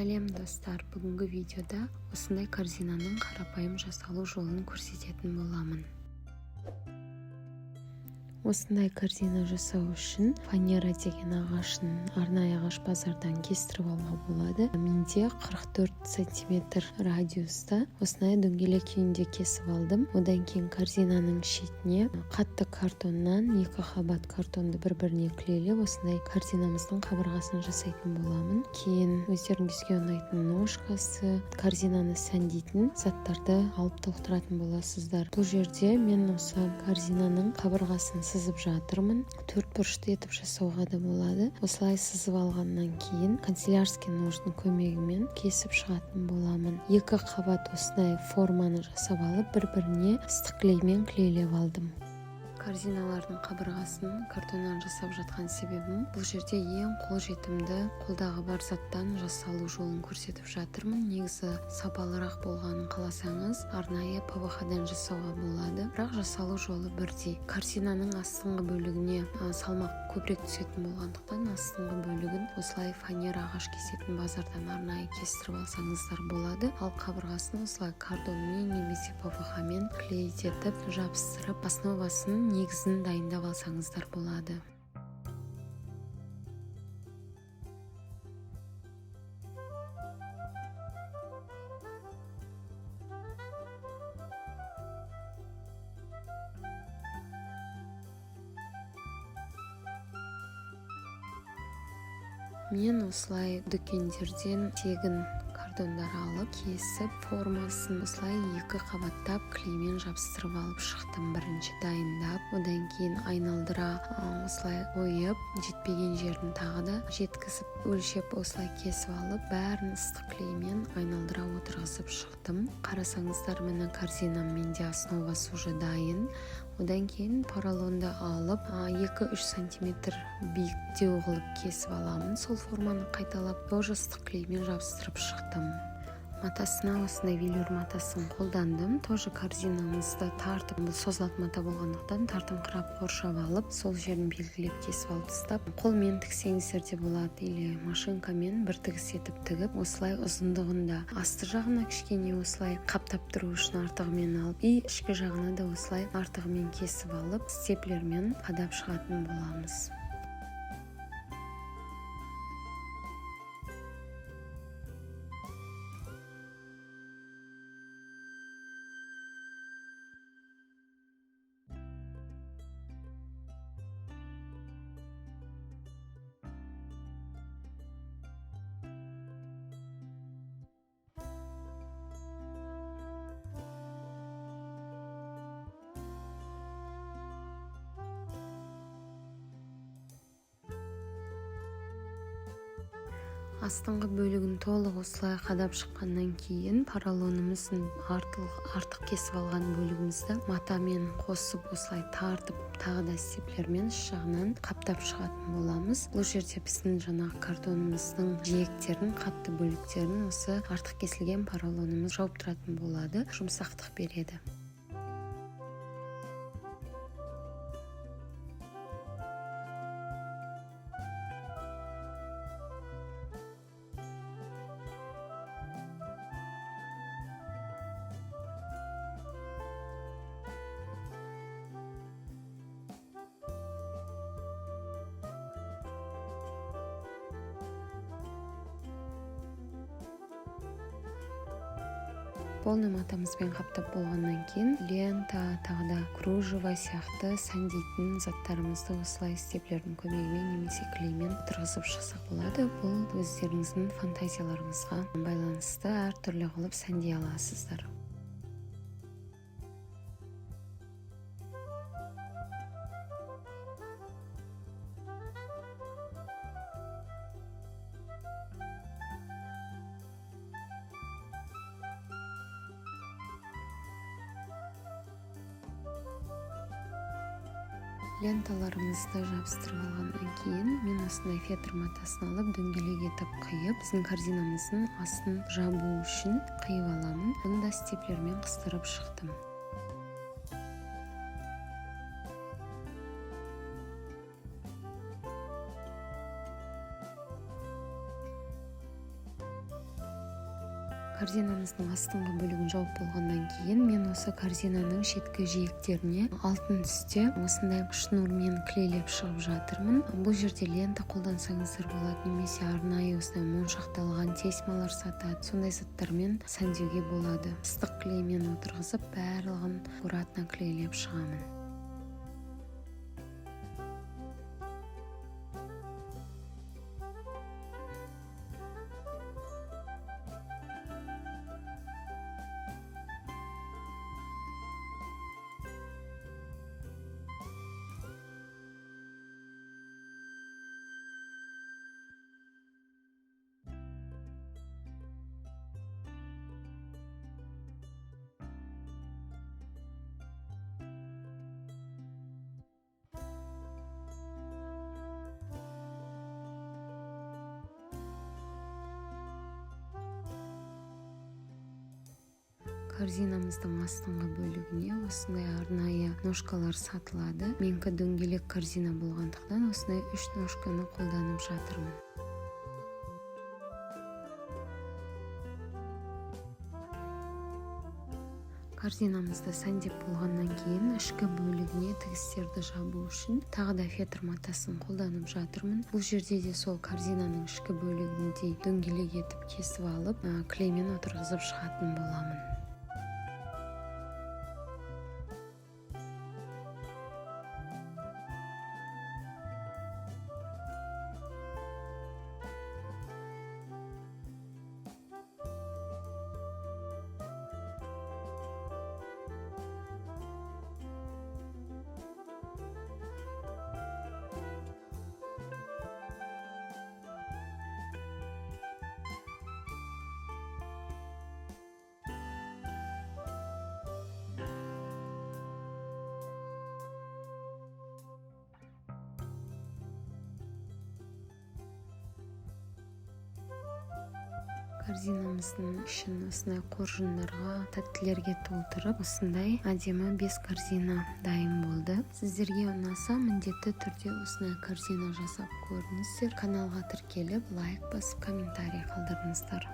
Сәлем, достар! Бүгінгі видеода осындай корзинаның қарапайым жасалу жолын көрсететін боламын. Осындай корзина жасау үшін фанера деген ағашын арнайы ағаш базардан кестіріп алуға болады. Менде 44 сантиметр радиуста осындай дөңгелек күйінде кесіп алдым. Одан кейін корзинаның шетіне қатты картоннан екі қабат картонды бір біріне клейлеп, осындай корзинамыздың қабырғасын жасайтын боламын. Кейін өздеріңізге ұнайтын ножкасы, корзинаны сәндейтін заттарды алып толықтыратын боласыздар. Бұл жерде мен осы корзинаның қабырғасын сызып жатырмын. Төрт бұрышты етіп жасауға да болады. Осылай сызып алғаннан кейін канцелярский нождың көмегімен кесіп шығатын боламын. Екі қабат осындай форманы жасап алып, бір біріне ыстық клеймен клейлеп алдым. Корзиналардың қабырғасын картоннан жасап жатқан себебім, бұл жерде ең қолжетімді, қолдағы бар заттан жасалу жолын көрсетіп жатырмын. Негізі сапалырақ болғанын қаласаңыз, арнайы ПВХ-дан жасауға болады, бірақ жасалу жолы бірдей. Корзинаның астыңғы бөлігіне салмақ көбірек түсетін болғандықтан, астыңғы бөлігін осылай фанера ағаш кесетін базардан арнайы кестіріп алсаңыздар болады. Ал қабырғасын осылай картонмен немесе ПВХ-мен клеить етіп жабыстырып, основасын, негізін дайындап алсаңыздар болады. Мен осылай дүкендерден тегін картондар алып, кесіп, формасын осылай екі қабаттап клеймен жабыстырып алып шықтым. Бірінші дайындап, одан кейін айналдыра осылай қойып, жетпеген жерін тағы да жеткізіп, өлшеп, осылай кесіп алып, бәрін ыстық клеймен айналдыра отырғызып шықтым. Қарасаңыздар, міне, корзинам менде основасы уже дайын. Одан кейін поролонды алып, 2-3 сантиметр биіктеу қылып кесіп аламын. Сол форманы қайталап, тоже ыстық клеймен жабыстырып шықтым. Матасына осындай велюр матасын қолдандым. Тоже корзинамызды тартып, бұл созылатын мата болғандықтан, тартыңқырап қоршап алып, сол жерін белгілеп кесіп алып тастап, қолмен тіксеңіздер де болады или машинкамен бір тігіс етіп тігіп, осылай ұзындығында асты жағына кішкене осылай қаптап тұру үшін артығымен алып, и ішкі жағына да осылай артығымен кесіп алып, степлермен қадап шығатын боламыз. Астыңғы бөлігін толық осылай қадап шыққаннан кейін, поролонымыздың артық кесіп алған бөлігімізді матамен қосып, осылай тартып, тағы да степлермен іш жағынан қаптап шығатын боламыз. Бұл жерде біздің жаңағы картонымыздың жиектерін, қатты бөліктерін осы артық кесілген поролонымыз жауып тұратын болады, жұмсақтық береді. Полный матамызбен қаптап болғаннан кейін, лента, тағы да кружево сияқты сәндейтін заттарымызды осылай степлердің көмегімен немесе клеймен тұрғызып шықсақ болады. Бұл өздеріңіздің фантазияларыңызға байланысты, әртүрлі қылып сәндей аласыздар. Ленталарымызды жабыстырып алғаннан кейін, мен осындай фетр матасын алып, дөңгелек етіп қиып, біздің корзинамыздың астын жабу үшін қиып аламын. Бұны да степлермен қыстырып шықтым. Корзинамыздың астыңғы бөлігін жауып болғаннан кейін мен осы корзинаның шеткі жиектеріне алтын түсте осындай шнурмен клейлеп шығып жатырмын. Бұл жерде лента қолдансаңыздар болады немесе арнайы осындай моншақталған тесьмалар сатады, сондай заттармен сәндеуге болады. Ыстық клеймен отырғызып, барлығын аккуратно клейлеп шығамын. Корзинамыздың астыңғы бөлігіне осындай арнайы ножкалар сатылады. Менікі дөңгелек корзина болғандықтан, осындай үш ножканы қолданып жатырмын. Корзинамызды сәндеп болғаннан кейін ішкі бөлігіне тігістерді жабу үшін тағы да фетр матасын қолданып жатырмын. Бұл жерде де сол корзинаның ішкі бөлігіндей дөңгелек етіп кесіп алып, клеймен отырғызып шығатын боламын. Корзинамыздың ішін осындай қоржындарға, тәттілерге толтырып, осындай әдемі бес корзина дайын болды. Сіздерге ұнаса, міндетті түрде осындай корзина жасап көріңіздер. Каналға тіркеліп, лайк басып, комментарий қалдырыңыздар.